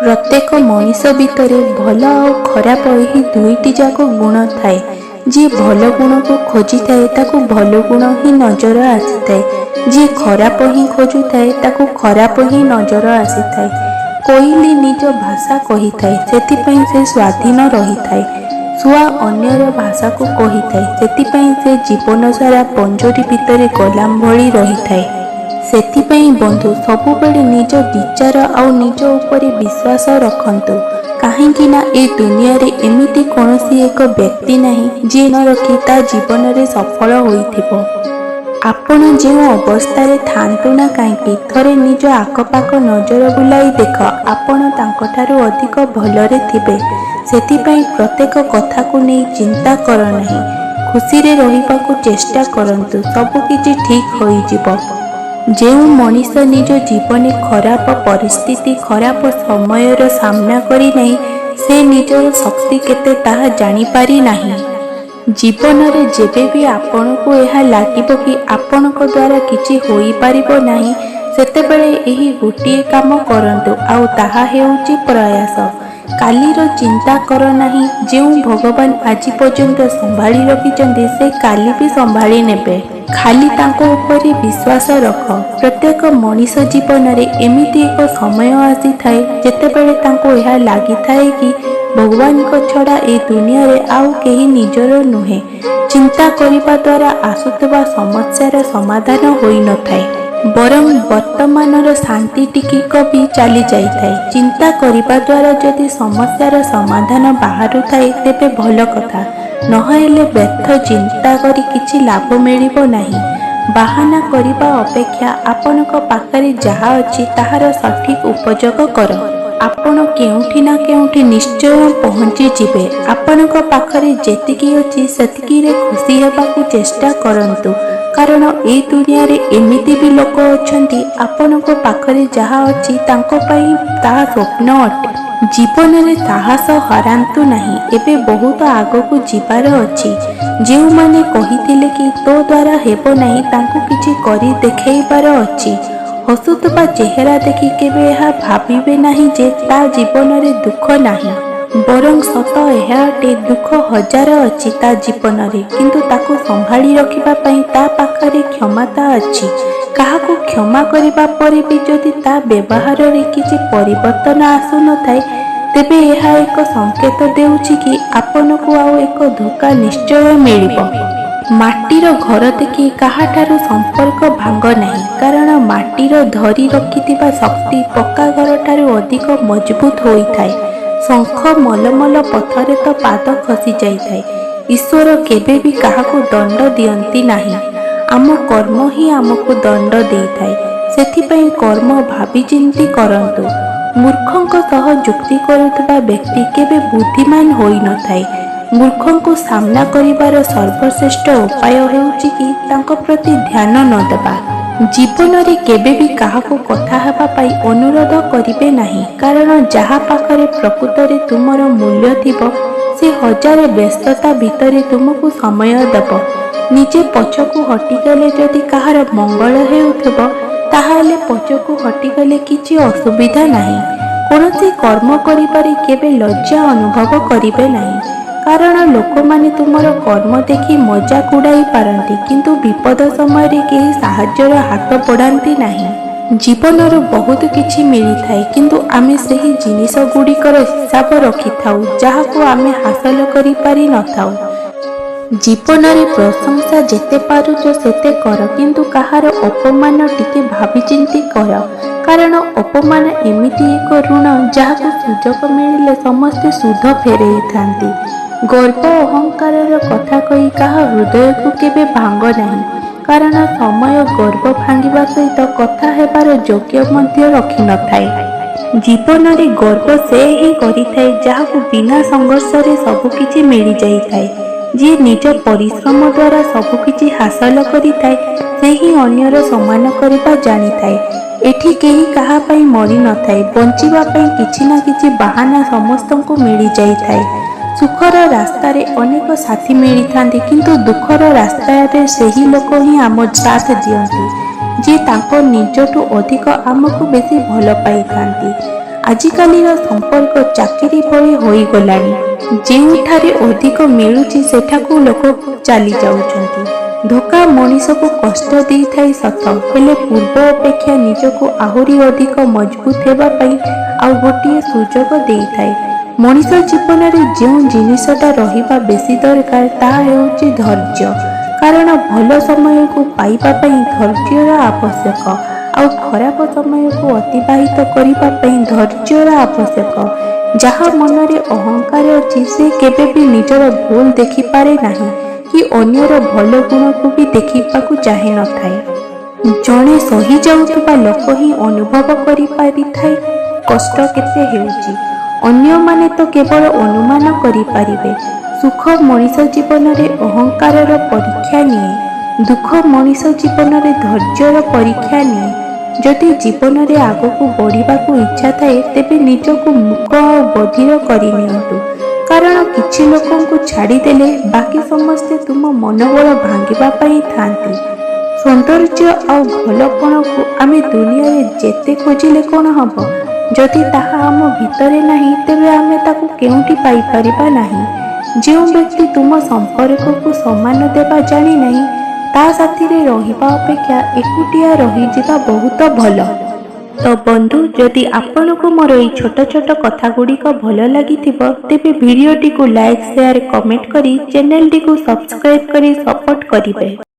ପ୍ରତ୍ୟେକ ମଣିଷ ଭିତରେ ଭଲ ଆଉ ଖରାପ ଏହି ଦୁଇଟି ଯାକ ଗୁଣ ଥାଏ। ଯିଏ ଭଲ ଗୁଣକୁ ଖୋଜିଥାଏ, ତାକୁ ଭଲ ଗୁଣ ହିଁ ନଜର ଆସିଥାଏ। ଯିଏ ଖରାପ ହିଁ ଖୋଜୁଥାଏ, ତାକୁ ଖରାପ ହିଁ ନଜର ଆସିଥାଏ। କୋଇଲି ନିଜ ଭାଷା କହିଥାଏ, ସେଥିପାଇଁ ସେ ସ୍ୱାଧୀନ ରହିଥାଏ। ଶୁଆ ଅନ୍ୟର ଭାଷାକୁ କହିଥାଏ, ସେଥିପାଇଁ ସେ ଜୀବନସାରା ପଞ୍ଜୁରୀ ଭିତରେ ଗୋଲାମ ଭଳି ରହିଥାଏ। ସେଥିପାଇଁ ବନ୍ଧୁ, ସବୁବେଳେ ନିଜ ବିଚାର ଆଉ ନିଜ ଉପରେ ବିଶ୍ୱାସ ରଖନ୍ତୁ, କାହିଁକି ନା ଏ ଦୁନିଆରେ ଏମିତି କୌଣସି ଏକ ବ୍ୟକ୍ତି ନାହିଁ, ଯିଏ ନ ରଖି ତା ଜୀବନରେ ସଫଳ ହୋଇଥିବ। ଆପଣ ଯେଉଁ ଅବସ୍ଥାରେ ଥାଆନ୍ତୁ ନା କାହିଁକି, ଥରେ ନିଜ ଆଖପାଖ ନଜର ବୁଲାଇ ଦେଖ, ଆପଣ ତାଙ୍କଠାରୁ ଅଧିକ ଭଲରେ ଥିବେ। ସେଥିପାଇଁ ପ୍ରତ୍ୟେକ କଥାକୁ ନେଇ ଚିନ୍ତା କର ନାହିଁ। ଖୁସିରେ ରହିବାକୁ ଚେଷ୍ଟା କରନ୍ତୁ, ସବୁକିଛି ଠିକ୍ ହୋଇଯିବ। ଯେଉଁ ମଣିଷ ନିଜ ଜୀବନେ ଖରାପ ପରିସ୍ଥିତି, ଖରାପ ସମୟର ସାମ୍ନା କରିନାହିଁ, ସେ ନିଜର ଶକ୍ତି କେତେ ତାହା ଜାଣିପାରି ନାହିଁ। ଜୀବନରେ ଯେବେ ବି ଆପଣଙ୍କୁ ଏହା ଲାଗିବ କି ଆପଣଙ୍କ ଦ୍ୱାରା କିଛି ହୋଇପାରିବ ନାହିଁ, ସେତେବେଳେ ଏହି ଗୋଟିଏ କାମ କରନ୍ତୁ, ଆଉ ତାହା ହେଉଛି ପ୍ରୟାସ। କାଲିର ଚିନ୍ତା କର ନାହିଁ। ଯେଉଁ ଭଗବାନ ଆଜି ପର୍ଯ୍ୟନ୍ତ ସମ୍ଭାଳି ରଖିଛନ୍ତି, ସେ କାଲି ବି ସମ୍ଭାଳି ନେବେ। ଖାଲି ତାଙ୍କ ଉପରେ ବିଶ୍ୱାସ ରଖ। ପ୍ରତ୍ୟେକ ମଣିଷ ଜୀବନରେ ଏମିତି ଏକ ସମୟ ଆସିଥାଏ, ଯେତେବେଳେ ତାଙ୍କୁ ଏହା ଲାଗିଥାଏ କି ଭଗବାନଙ୍କ ଛଡ଼ା ଏ ଦୁନିଆରେ ଆଉ କେହି ନିଜର ନୁହେଁ। ଚିନ୍ତା କରିବା ଦ୍ୱାରା ଆସୁଥିବା ସମସ୍ୟାର ସମାଧାନ ହୋଇନଥାଏ, ବରଂ ବର୍ତ୍ତମାନର ଶାନ୍ତି ଟିକିକ ବି ଚାଲି ଯାଇଥାଏ। ଚିନ୍ତା କରିବା ଦ୍ୱାରା ଯଦି ସମସ୍ୟାର ସମାଧାନ ବାହାରୁଥାଏ, ତେବେ ଭଲ କଥା, ନହେଲେ ବ୍ୟର୍ଥ ଚିନ୍ତା କରି କିଛି ଲାଭ ମିଳିବ ନାହିଁ। ବାହାନା କରିବା ଅପେକ୍ଷା ଆପଣଙ୍କ ପାଖରେ ଯାହା ଅଛି, ତାହାର ସଠିକ୍ ଉପଯୋଗ କର। ଆପଣ କେଉଁଠି ନା କେଉଁଠି ନିଶ୍ଚୟ ପହଞ୍ଚିଯିବେ। ଆପଣଙ୍କ ପାଖରେ ଯେତିକି ଅଛି, ସେତିକିରେ ଖୁସି ହେବାକୁ ଚେଷ୍ଟା କରନ୍ତୁ, କାରଣ ଏ ଦୁନିଆରେ ଏମିତି ବି ଲୋକ ଅଛନ୍ତି, ଆପଣଙ୍କ ପାଖରେ ଯାହା ଅଛି, ତାଙ୍କ ପାଇଁ ତାହା ସ୍ୱପ୍ନ ଅଟେ। ଜୀବନରେ ସାହସ ହରାନ୍ତୁ ନାହିଁ। ଏବେ ବହୁତ ଆଗକୁ ଯିବାର ଅଛି। ଯେଉଁମାନେ କହିଥିଲେ କି ତୋ ଦ୍ୱାରା ହେବ ନାହିଁ, ତାଙ୍କୁ କିଛି କରି ଦେଖାଇବାର ଅଛି। ହସୁଥିବା ଚେହେରା ଦେଖି କେବେ ଏହା ଭାବିବେ ନାହିଁ ଯେ ତା ଜୀବନରେ ଦୁଃଖ ନାହିଁ। ବରଂ ସତ ଏହା ଅଟେ, ଦୁଃଖ ହଜାର ଅଛି ତା ଜୀବନରେ, କିନ୍ତୁ ତାକୁ ସମ୍ଭାଳି ରଖିବା ପାଇଁ ତା ପାଖରେ କ୍ଷମତା ଅଛି। କାହାକୁ କ୍ଷମା କରିବା ପରେ ବି ଯଦି ତା ବ୍ୟବହାରରେ କିଛି ପରିବର୍ତ୍ତନ ଆସୁନଥାଏ, ତେବେ ଏହା ଏକ ସଂକେତ ଦେଉଛି କି ଆପଣଙ୍କୁ ଆଉ ଏକ ଧୋକା ନିଶ୍ଚୟ ମିଳିବ। ମାଟିର ଘର ଦେଖି କାହାଠାରୁ ସମ୍ପର୍କ ଭାଙ୍ଗ ନାହିଁ, କାରଣ ମାଟିର ଧରି ରଖିଥିବା ଶକ୍ତି ପକ୍କା ଘରଠାରୁ ଅଧିକ ମଜବୁତ ହୋଇଥାଏ। ଶଙ୍ଖ ମଲମଲ ପଥରେ ତ ପାଦ ଖସି ଯାଇଥାଏ। ଈଶ୍ୱର କେବେ ବି କାହାକୁ ଦଣ୍ଡ ଦିଅନ୍ତି ନାହିଁ। ଆମ କର୍ମ ହିଁ ଆମକୁ ଦଣ୍ଡ ଦେଇଥାଏ। ସେଥିପାଇଁ କର୍ମ ଭାବିଚିନ୍ତି କରନ୍ତୁ। ମୂର୍ଖଙ୍କ ସହ ଯୁକ୍ତି କରୁଥିବା ବ୍ୟକ୍ତି କେବେ ବୁଦ୍ଧିମାନ ହୋଇନଥାଏ। ମୂର୍ଖଙ୍କୁ ସାମ୍ନା କରିବାର ସର୍ବଶ୍ରେଷ୍ଠ ଉପାୟ ହେଉଛି କି ତାଙ୍କ ପ୍ରତି ଧ୍ୟାନ ନ ଦେବା। ଜୀବନରେ କେବେ ବି କାହାକୁ କଥା ହେବା ପାଇଁ ଅନୁରୋଧ କରିବେ ନାହିଁ, କାରଣ ଯାହା ପାଖରେ ପ୍ରକୃତରେ ତୁମର ମୂଲ୍ୟ ଥିବ, ସେ ହଜାରେ ବ୍ୟସ୍ତତା ଭିତରେ ତୁମକୁ ସମୟ ଦେବ। ନିଜେ ପଛକୁ ହଟିଗଲେ ଯଦି କାହାର ମଙ୍ଗଳ ହେଉଥିବ, ତାହେଲେ ପଛକୁ ହଟିଗଲେ କିଛି ଅସୁବିଧା ନାହିଁ। କୌଣସି କର୍ମ କରିବାରେ କେବେ ଲଜ୍ଜା ଅନୁଭବ କରିବେ ନାହିଁ, କାରଣ ଲୋକମାନେ ତୁମର କର୍ମ ଦେଖି ମଜାକ ଉଡ଼ାଇ ପାରନ୍ତି, କିନ୍ତୁ ବିପଦ ସମୟରେ କେହି ସାହାଯ୍ୟର ହାତ ବଢ଼ାନ୍ତି ନାହିଁ। ଜୀବନରୁ ବହୁତ କିଛି ମିଳିଥାଏ, କିନ୍ତୁ ଆମେ ସେହି ଜିନିଷ ଗୁଡ଼ିକର ହିସାବ ରଖିଥାଉ, ଯାହାକୁ ଆମେ ହାସଲ କରିପାରି ନଥାଉ। ଜୀବନରେ ପ୍ରଶଂସା ଯେତେ ପାରୁଛ ସେତେ କର, କିନ୍ତୁ କାହାର ଅପମାନ ଟିକେ ଭାବିଚିନ୍ତି କର, କାରଣ ଅପମାନ ଏମିତି ଏକ ଋଣ, ଯାହାକୁ ସୁଯୋଗ ମିଳିଲେ ସମସ୍ତେ ସୁଧ ଫେରେଇଥାନ୍ତି। ଗର୍ବ ଅହଙ୍କାରର କଥା କହି କାହା ହୃଦୟକୁ କେବେ ଭାଙ୍ଗ ନାହିଁ, କାରଣ ସମୟ ଗର୍ବ ଭାଙ୍ଗିବା ସହିତ କଥା ହେବାର ଯୋଗ୍ୟ ମଧ୍ୟ ରଖିନଥାଏ। ଜୀବନରେ ଗର୍ବ ସେ ହିଁ କରିଥାଏ, ଯାହାକୁ ବିନା ସଂଘର୍ଷରେ ସବୁକିଛି ମିଳିଯାଇଥାଏ। ଯିଏ ନିଜ ପରିଶ୍ରମ ଦ୍ୱାରା ସବୁକିଛି ହାସଲ କରିଥାଏ, ସେ ହିଁ ଅନ୍ୟର ସମ୍ମାନ କରିବା ଜାଣିଥାଏ। ଏଠି କେହି କାହା ପାଇଁ ମରିନଥାଏ। ବଞ୍ଚିବା ପାଇଁ କିଛି ନା କିଛି ବାହାନା ସମସ୍ତଙ୍କୁ ମିଳିଯାଇଥାଏ। ସୁଖର ରାସ୍ତାରେ ଅନେକ ସାଥୀ ମିଳିଥାନ୍ତି, କିନ୍ତୁ ଦୁଃଖର ରାସ୍ତାରେ ସେହି ଲୋକ ହିଁ ଆମ ସାଥ ଦିଅନ୍ତି, ଯିଏ ତାଙ୍କ ନିଜଠୁ ଅଧିକ ଆମକୁ ବେଶୀ ଭଲ ପାଇଥାନ୍ତି। ଆଜିକାଲିର ସମ୍ପର୍କ ଚାକିରି ଭଳି ହୋଇଗଲାଣି। ଯେଉଁଠାରେ ଅଧିକ ମିଳୁଛି, ସେଠାକୁ ଲୋକ ଚାଲି ଯାଉଛନ୍ତି। ଧୋକା ମଣିଷକୁ କଷ୍ଟ ଦେଇଥାଏ ସତ, ହେଲେ ପୂର୍ବ ଅପେକ୍ଷା ନିଜକୁ ଆହୁରି ଅଧିକ ମଜବୁତ ହେବା ପାଇଁ ଆଉ ଗୋଟିଏ ସୁଯୋଗ ଦେଇଥାଏ। ମଣିଷ ଜୀବନରେ ଯେଉଁ ଜିନିଷଟା ରହିବା ବେଶୀ ଦରକାର, ତାହା ହେଉଛି ଧୈର୍ଯ୍ୟ। କାରଣ ଭଲ ସମୟକୁ ପାଇବା ପାଇଁ ଧୈର୍ଯ୍ୟର ଆବଶ୍ୟକ ଆଉ ଖରାପ ସମୟକୁ ଅତିବାହିତ କରିବା ପାଇଁ ଧୈର୍ଯ୍ୟର ଆବଶ୍ୟକ। ଯାହା ମନରେ ଅହଙ୍କାର ଅଛି, ସେ କେବେ ବି ନିଜର ଭୁଲ ଦେଖିପାରେ ନାହିଁ କି ଅନ୍ୟର ଭଲ ଗୁଣକୁ ବି ଦେଖିବାକୁ ଚାହେଁ ନଥାଏ। ଜଣେ ସହିଯାଉଥିବା ଲୋକ ହିଁ ଅନୁଭବ କରିପାରିଥାଏ କଷ୍ଟ କେତେ ହେଉଛି। ଅନ୍ୟମାନେ ତ କେବଳ ଅନୁମାନ କରିପାରିବେ। ସୁଖ ମଣିଷ ଜୀବନରେ ଅହଙ୍କାରର ପରୀକ୍ଷା ନିଏ। ଦୁଃଖ ମଣିଷ ଜୀବନରେ ଧୈର୍ଯ୍ୟର ପରୀକ୍ଷା ନିଏ। ଯଦି ଜୀବନରେ ଆଗକୁ ବଢ଼ିବାକୁ ଇଚ୍ଛା ଥାଏ, ତେବେ ନିଜକୁ ମୂକ ଆଉ ବଧିର କରିନିଅନ୍ତୁ। କାରଣ କିଛି ଲୋକଙ୍କୁ ଛାଡ଼ିଦେଲେ ବାକି ସମସ୍ତେ ତୁମ ମନୋବଳ ଭାଙ୍ଗିବା ପାଇଁ ଥାନ୍ତି। ସୌନ୍ଦର୍ଯ୍ୟ ଆଉ ଭଲପଣକୁ ଆମେ ଦୁନିଆରେ ଯେତେ ଖୋଜିଲେ କ'ଣ ହେବ? ଯଦି ତାହା ଆମ ଭିତରେ ନାହିଁ, ତେବେ ଆମେ ତାକୁ କେଉଁଠି ପାଇପାରିବା ନାହିଁ। ଯେଉଁ ବ୍ୟକ୍ତି ତୁମ ସମ୍ପର୍କକୁ ସମ୍ମାନ ଦେବା ଜାଣିନାହିଁ, ତା ସାଥିରେ ରହିବା ଅପେକ୍ଷା ଏକୁଟିଆ ରହିଯିବା ବହୁତ ଭଲ। ତ ବନ୍ଧୁ, ଯଦି ଆପଣଙ୍କୁ ମୋର ଏଇ ଛୋଟ ଛୋଟ କଥା ଗୁଡ଼ିକ ଭଲ ଲାଗିଥିବ, ତେବେ ଭିଡ଼ିଓଟିକୁ ଲାଇକ୍, ସେୟାର, କମେଣ୍ଟ କରି ଚ୍ୟାନେଲଟିକୁ ସବସ୍କ୍ରାଇବ୍ କରି ସପୋର୍ଟ କରିବେ।